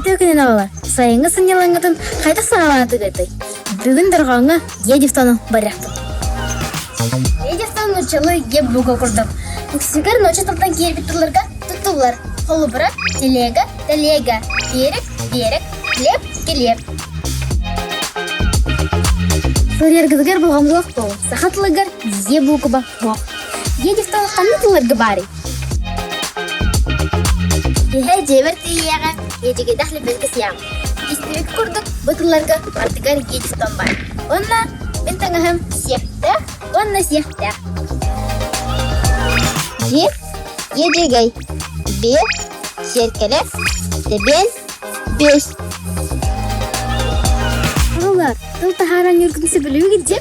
Үтүө күнүн оҕолор! Сайыҥҥы сынньалаҥҥытын хайдах саҕалаатыгытый? Бүгүн дорҕооҥҥо Е дифтону барыахпыт. Е дифтон нууччалыы е буква курдук. Үксүгэр нуучча тылтан киирбит тылларга туттуллар. Холобура, телега, телега, берег, берег, хлеб, килиэп. Суруйаргытыгар болҕомтолоох буолуҥ. Саха тылыгар е буукуба суох. Е дифтон ханнык тылларга баарый? Киэһэ дьиэбэр тиийиэҕэ, иэдьэгэйдээх лэппиэскэ сиэҕим. Истибит курдук, бу тылларга ардыгар иэдьитон баар. Уонна мин таҥаһым сиэхтээх уонна сиэхтээх. Е, иэдьэгэй, бе, сиэркэлэ, тэбиэн, бэс. Оҕолор, тыл таһааран ньургун сөбүлүүгүт дьэ?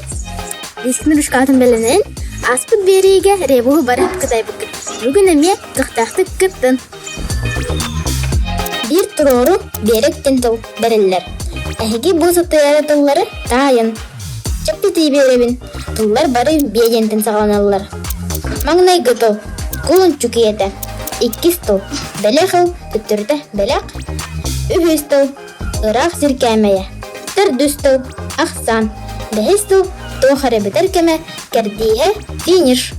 Рискин ручкатын бэлэмнэн, ааспыт биэриигэ ребуһу бары кытайбыккыт. Бүгүн эмиэ көхтөөхтүк кыттын. Биир туруору биэрэк диэн тыл бэриллэр. Эһиги бу сытыары тыллары таайын. Чэпчэтии биэрэбин. Тыллар бары биэ диэнтэн саҕаланаллар. Маҥнайгы тыл кулунчук ийэтэ. Иккис тыл бэлэх ыл, төттөрүтэ бэлэх. Үһүс тыл Ыраах сир кээмэйэ. Төрдүс тыл, ахсаан. Бэһис тыл, туох эрэ бүтэр кэмэ, кэрдииһэ, финиш.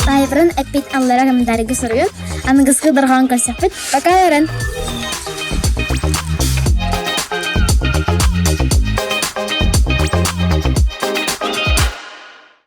Таайбырын эппит аллара комментарийга суруйун. Аныгыскы дорҕоон көрсөхпүт. Пока, Лорен!